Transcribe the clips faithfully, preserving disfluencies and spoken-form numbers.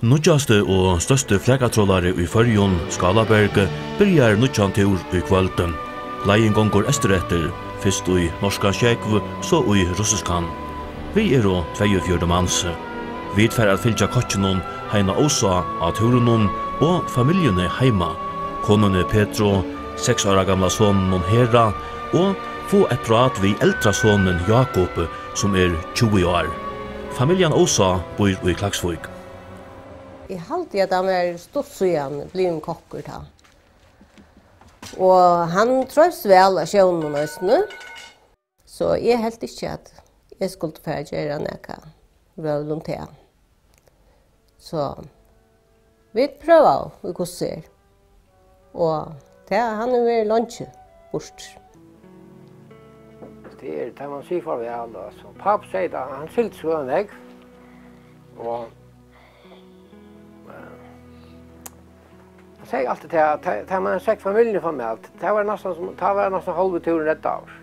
Nýggjasti og størsti flakatrolari í Føroyum, Skálaberg, byrjar nýggjan túr í kvøld. Leiðin gongur eystureftir, fyrst í norskan sjógv, so í russiskan. Vit eru tveyogfjøruti mans. Vit fara at fylgja kokkinum Heina Ósa á túrinum og familjuni heima, konuni Petru, seks ára gamla soninum Hera og fáa eitt prát við eldra sonin Jákup, sum er tjúgu ár. Familjan Ósa býr í Klaksvík. Eg haldi, at hann var stutt síðan blivin kokkur tá. Og hann treivst væl á sjónum eisini. So eg helt ikki, at eg skuldi fara at gera nakað vøl um tað. So vit prøvaðu, í hvussu er. Og tað, hann hevur verið leingi burtur. Tað er, tá man sigur farvæl, altso. Pápi segði tað, hann sigldi so nógv. Og, eh, hann segði altíð tað, at tá, tá man segði familjuni farvæl, tað var næstan sum, tá var næstan hálvi túrurin reddaður.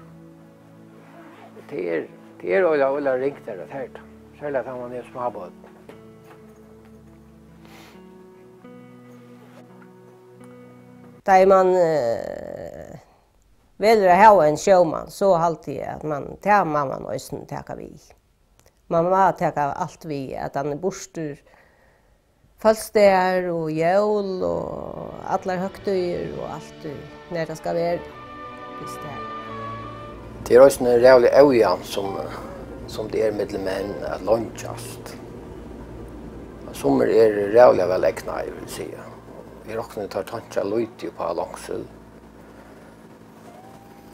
Tað er, tað er øgiliga, øgiliga ringt, er tað, tað er tað. Serliga tá man er smábørn. Tá ið man, eh, velur at hava ein sjómann, so haldi eg, at man, tað má man eisini taka við. Man má taka alt við, at hann er burtur fødselsdagar og jól og allar høgtíðir og alt, nær tað skal vera, viss tað er. Tað er eisini ræðuliga ójavnt, sum, sum tað er millum menn at leingjast. Summir eru ræðuliga væl egnaðir, vil siga. Eg rokni, teir tonkja lítið upp á longsel.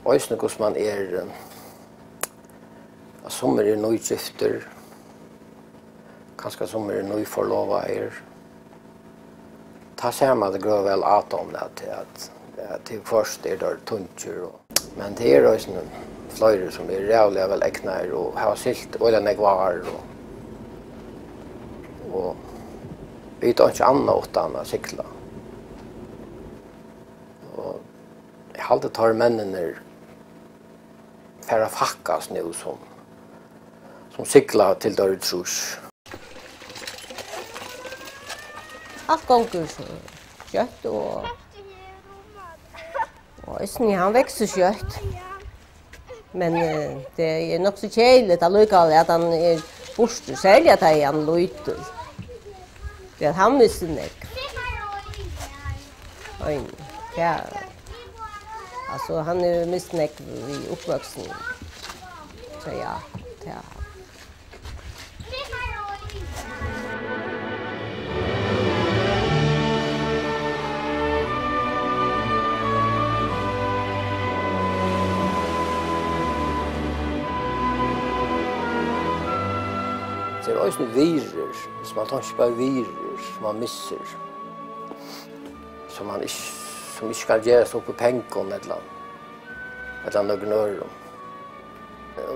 Eisini hvussu man er, eh, at summir eru nýgiftir, kanska summir eru nýforlovaðir. Tá sær man tað grøða væl á teimum, at, at, at til hvørt eru teir tungir, og, men tað eru eisini fleiri, sum eru ræðuliga væl egnaðir og hava siglt øgiliga nógv ár, og, og vita einki annað uttan at sigla. Og eg haldi, teir menninir fara at fækkast nú, sum, sum sigla til teir eru trýss. Alt gongur so skjótt, og, og eisini, hann veksur skjótt. Men, eh, tað er nokk so keðiligt allíkavæl, at hann er burtur, serliga tá ið hann er lítil. Tí at hann missir nógv. Ein, ja. Altso, hann hevur mist nógv við uppvøkstrinum. So ja, ja. Tað eru eisini virðir, viss man tonkir bara virðir, sum man missir, sum man ikki, sum ikki skal gerast upp í pengum ella, ella nøkrum øðrum.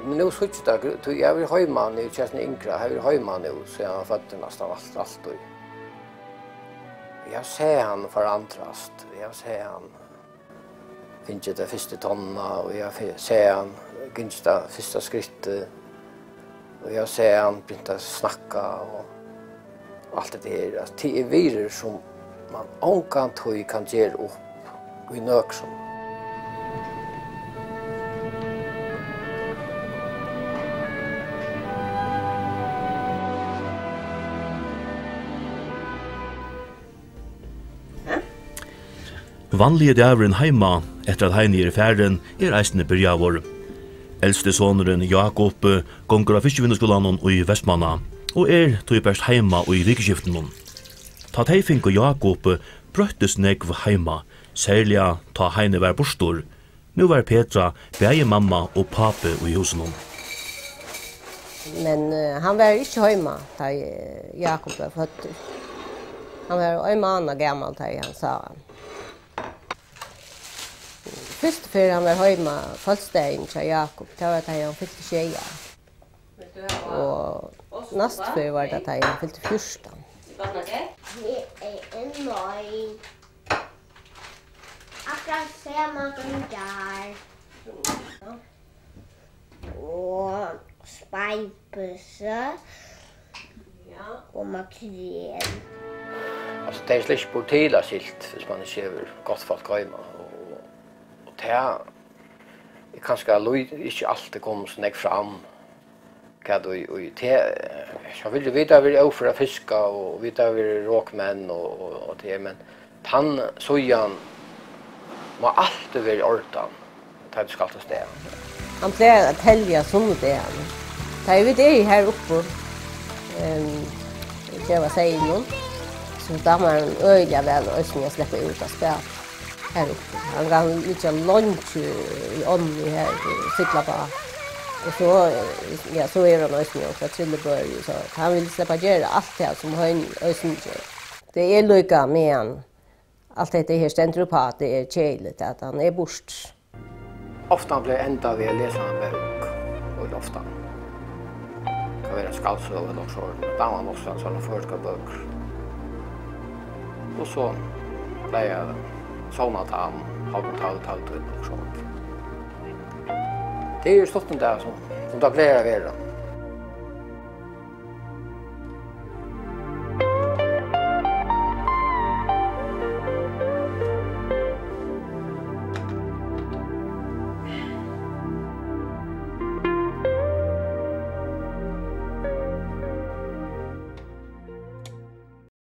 Men nú síggi eg tað, tí eg havi verið heima nú, Kjartan Yngra, havi verið heima nú, síðan hann var føddur, næstan alt, altíð. Eg havi sæð hann forandrast, eg havi sæð hann fingið ta fyrstu tonnina, og eg havi fe-, sæð hann gingið ta fyrsta skrittið, og eg havi sæð hann begynt at snakka, og alt hetta her, at tað er virðir, sum man ongantíð kann gera upp í nøkrum. Vanligi dagurin heima, eftir at Heini er farin, er eisini byrjaður. Elsti sonurin, Jákup, gongur á Fiskivinnuskúlanum í Vestmanna og er tí bert heima í vikuskiftinum. Tá tey fingu Jákup, broyttist nógv heima, serliga tá Heini var burtur. Nú var Petra bæði mamma og pápi í húsinum. Men, eh, hann var ikki heima, tá, eh, Jákup var føddur. Hann var ein mánað gamal, tá ið hann sá hann. Fyrstu ferð hann var heima, fødselsdagin hjá Jákup, tað var, tá ið hann fylti sjey ár. Og næstu ferð var tað, tá ið hann fylti fjúrtan. Her er ein, nei. Akkurát sama sum í gjár. Og speipusa. og makrel. Altso, tað er slett ikki burtur til av sild, viss mann ikki hevur gott fólk heima. Og, og tað er kanska lít-, ikki altíð komið so nógv fram, hvat í, í te-, so vil, vit hava verið ófør at fiska, og vit hava verið rokmenn, og, og, og tað, men tann síðan má altíð vera í ordan, tá tú skalt avstað. Hann plagar at telja sunnudagarnar. Tá ið vit eru her uppi, ehm, geva seyðinum, so dámar hann øgiliga væl eisini at sleppa út at spæla her uppi. Hann kann liggja leingi í ánni her og sigla bát. Og so, ja, so er hann eisini onkra trillubøri, so hann vil sleppa at gera alt tað sum heini eisini ger. Tað er líka meðan alt hetta her stendur uppá, tað er keðiligt, at hann er burtur. Ofta plagar eg at enda við at lesa eina bók, og ofta. Kann vera ein skaldsøga ella okkurt sovorðið, men dámar nokk so sovorðnar føroyskar bøkur. Og so plagar eg at sovna tá um hálvan tólv, tólvtið ella okkurt sovorðið. Tað er stutt um tað, sum, sum tað plagar at vera.